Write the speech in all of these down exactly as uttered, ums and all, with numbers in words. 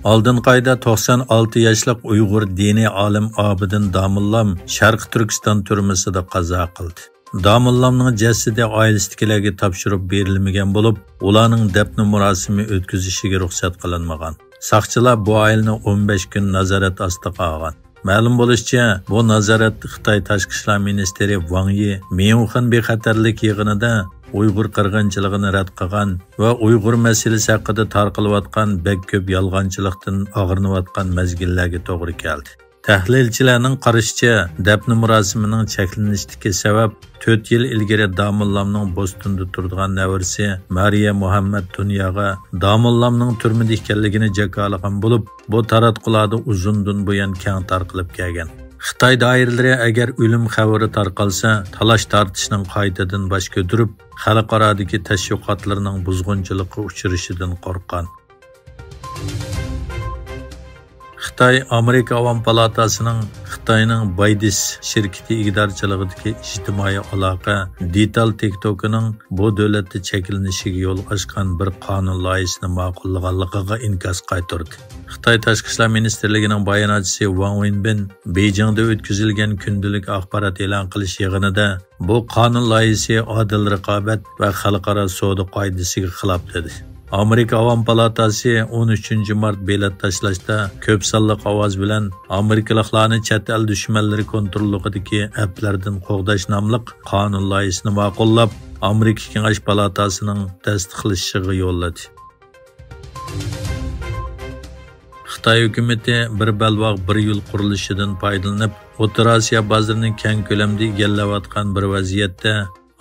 ئالدىنقى ئايدا توقسان ئالتە ياشلىق ئۇيغۇر دىنىي ئالىم ئابىدىن داموللام شەرقىي تۈركىستان تۈرمىسىدە قازا قىلدى. داموللامنىڭ جەسىتى ئائىلىسىدىكىلەرگە تاپشۇرۇپ بېرىلمىگەن بولۇپ، ئۇلارنىڭ دەپنە مۇراسىمى ئۆتكۈزۈشىگە رۇخسەت قىلىنمىغان. ساقچىلار بۇ ئائىلىنى ئون بەش كۈن نازارەت ئاستىغا ئالغان. مەلۇم بولۇشىچە، بۇ نازارەت خىتاي تاشقى ئىشلار مىنىستىرى ۋاڭ يى ميۇنخېن بىخەتەرلىك يىغىنىدا ئۇيغۇر قىرغىنچىلىقىنى رەت قىلغان ۋە ئۇيغۇر مەسىلىسى ھەققىدە تارقىلىۋاتقان بەك كۆپ يالغانچىلىقتىن ئاغرىنىۋاتقان مەزگىللەرگە توغرا كەلدى. تەھلىلچىلەرنىڭ قارىشىچە، دەپنە مۇراسىمىنىڭ چەكلىنىشتىكى سەۋەب تۆت يىل ئىلگىرى داموللامنىڭ بوستوندا تۇرىدىغان نەۋرىسى مارىيە مۇھەممەد دۇنياغا داموللامنىڭ تۈرمىدە ئىكەنلىكىنى جاكارلىغان بولۇپ، بۇ تاراتقۇلاردا ئۇزۇندىن بۇيان كەڭ تارقىلىپ كەلگەن. خىتاي دائىرىلىرى ئەگەر ئۆلۈم خەۋىرى تارقالسا، تالاش-تارتىشنىڭ قايتىدىن باش كۆتۈرۈپ، خەلقئارادىكى تەشۋىقاتلىرىنىڭ بۇزغۇنچىلىققا ئۇچرىشىدىن قورققان. خىتاي ئامېرىكا ئاۋام پالاتاسىنىڭ خىتاينىڭ بايدىس شىركىتى ئىگىدارچىلىقىدىكى ئىجتىمائىي ئالاقە دېتال تىك توكىنىڭ بۇ دۆلەتتە چەكلىنىشىگە يول ئاچقان بىر قانۇن لايىھىسىنى ماقۇللىغانلىقىغا ئىنكاس قايتۇردى. خىتاي تاشقى ئىشلار مىنىستىرلىكىنىڭ باياناتچىسى ۋاڭ ۋېنبىن بېيجىڭدا ئۆتكۈزۈلگەن كۈندىلىك ئاخبارات ئېلان قىلىش يىغىنىدا، بۇ قانۇن لايىھىسى ئادىل رىقابەت ۋە خەلقئارا سودا قائىدىسىگە خىلاپ، دېدى. ئامېرىكا ئاۋام پالاتاسى ئون ئۈچىنچى مارت بېلەت تاشلاشتا كۆپ سانلىق ئاۋاز بىلەن ئامېرىكىلىقلارنى چەت ئەل دۈشمەنلىرى كونتروللۇقىدىكى ئەپلەردىن قوغداش ناملىق قانۇن لايىھىسىنى ماقۇللاپ، ئامېرىكا كېڭەش پالاتاسىنىڭ تەستىقلىشىغا يوللىدى. خىتاي ھۆكۈمىتى بىر بەلباغ بىر يول قۇرۇلۇشىدىن پايدىلىنىپ، ئوتتۇرا ئاسىيا بازىرىنى كەڭ كۆلەمدە ئىگىلەۋاتقان بىر ۋەزىيەتتە،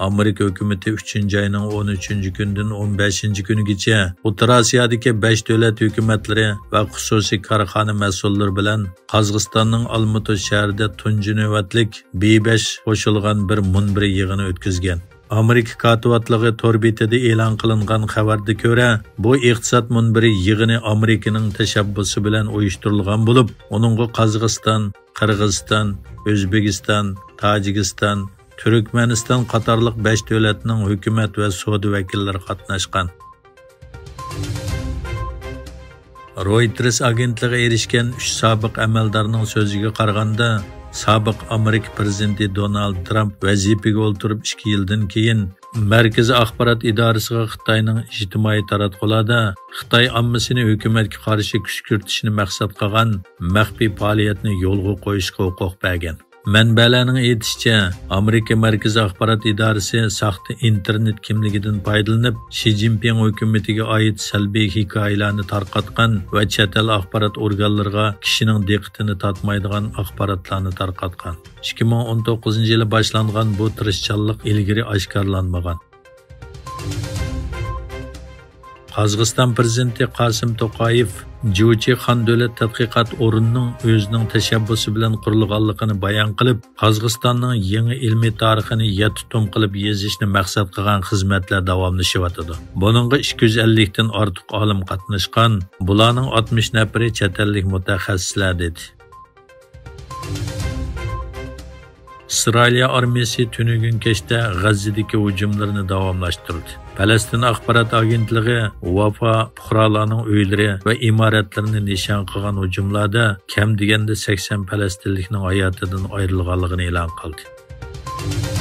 ئامېرىكا ھۆكۈمىتى ئۈچىنچى ئاينىڭ ئون ئۈچىنچى كۈنىدىن ئون بەشىنچى كۈنىگىچە ئوتتۇرا ئاسىيادىكى بەش دۆلەت ھۆكۈمەتلىرى ۋە خۇسۇسىي كارخانا مەسئۇللىرى بىلەن قازاقىستاننىڭ ئالمۇتا شەھىرىدە تۇنجى نۆۋەتلىك بى بەش قوشۇلغان بىر مۇنبىرى يىغىنى ئۆتكۈزگەن. ئامېرىكا كاتىۋاتلىقى تور بېتىدە ئېلان قىلىنغان خەۋەردە كۆرە، بۇ ئىقتىساد مۇنبىرى يىغىنى ئامېرىكىنىڭ تەشەببۇسى بىلەن ئۇيۇشتۇرۇلغان بولۇپ، ئۇنىڭغا قازاقىستان، قىرغىزىستان، ئۆزبېكىستان، تاجىكىستان، تۈركمەنىستان قاتارلىق بەش دۆلەتنىڭ ھۆكۈمەت ۋە سودا ۋەكىللىرى قاتناشقان. رويتېرس ئاگېنتلىقى ئېرىشكەن ئۈچ سابىق ئەمەلدارنىڭ سۆزىگە قارىغاندا، سابىق ئامېرىكا پىرېزىدېنتى دونالد ترامپ ۋەزىپىگە ئولتۇرۇپ ئىككى يىلدىن كېيىن، مەركىزىي ئاخبارات ئىدارىسىغا خىتاينىڭ ئىجتىمائىي تاراتقۇلاردا خىتاي ئاممىسىنى ھۆكۈمەتكە قارشى كۈشكۈرتۈشنى مەقسەت قىلغان مەخپىي پائالىيەتنى يولغا قويۇشقا ھوقۇق بەرگەن. مەنبەلەرنىڭ ئېيتىشىچە، ئامېرىكا مەركىزىي ئاخبارات ئىدارىسى ساختا ئىنتېرنېت كىملىكىدىن پايدىلىنىپ، شى جىنپىڭ ھۆكۈمىتىگە ئائىت سەلبىي ھېكايىلەرنى تارقاتقان ۋە چەت ئەل ئاخبارات ئورگانلىرىغا كىشىنىڭ دىققىتىنى تارتمايدىغان ئاخباراتلارنى تارقاتقان. ئىككى مىڭ ئون توققۇزىنچى يىلى باشلانغان بۇ تىرىشچانلىق ئىلگىرى ئاشكارىلانمىغان. قازاقىستان پىرېزىدېنتى قاسىم توقايېف جۇچى خان دۆلەت تەتقىقات ئورنىنىڭ ئۆزىنىڭ تەشەببۇسى بىلەن قۇرۇلغانلىقىنى بايان قىلىپ، قازاقىستاننىڭ يېڭى ئىلمىي تارىخىنى يەتتە توم قىلىپ يېزىشنى مەقسەت قىلغان خىزمەتلەر داۋاملىشىۋاتىدۇ. بۇنىڭغا ئىككى يۈز ئەللىكتىن ئارتۇق ئالىم قاتناشقان، بۇلارنىڭ ئاتمىش نەپىرى چەت ئەللىك مۇتەخەسسىسلەر، دېدى. ئىسرائىلىيە ئارمىيەسى تۈنۈگۈن كەچتە غەززىدىكى ھۇجۇملىرىنى داۋاملاشتۇردى. پەلەستىن ئاخبارات ئاگېنتلىقى ۋافا پۇقرالارنىڭ ئۆيلىرى ۋە ئىمارەتلىرىنى نىشان قىلغان ھۇجۇملاردا كەم دېگەندە سەكسەن پەلەستىنلىكنىڭ ھاياتىدىن ئايرىلغانلىقىنى ئېلان قىلدى.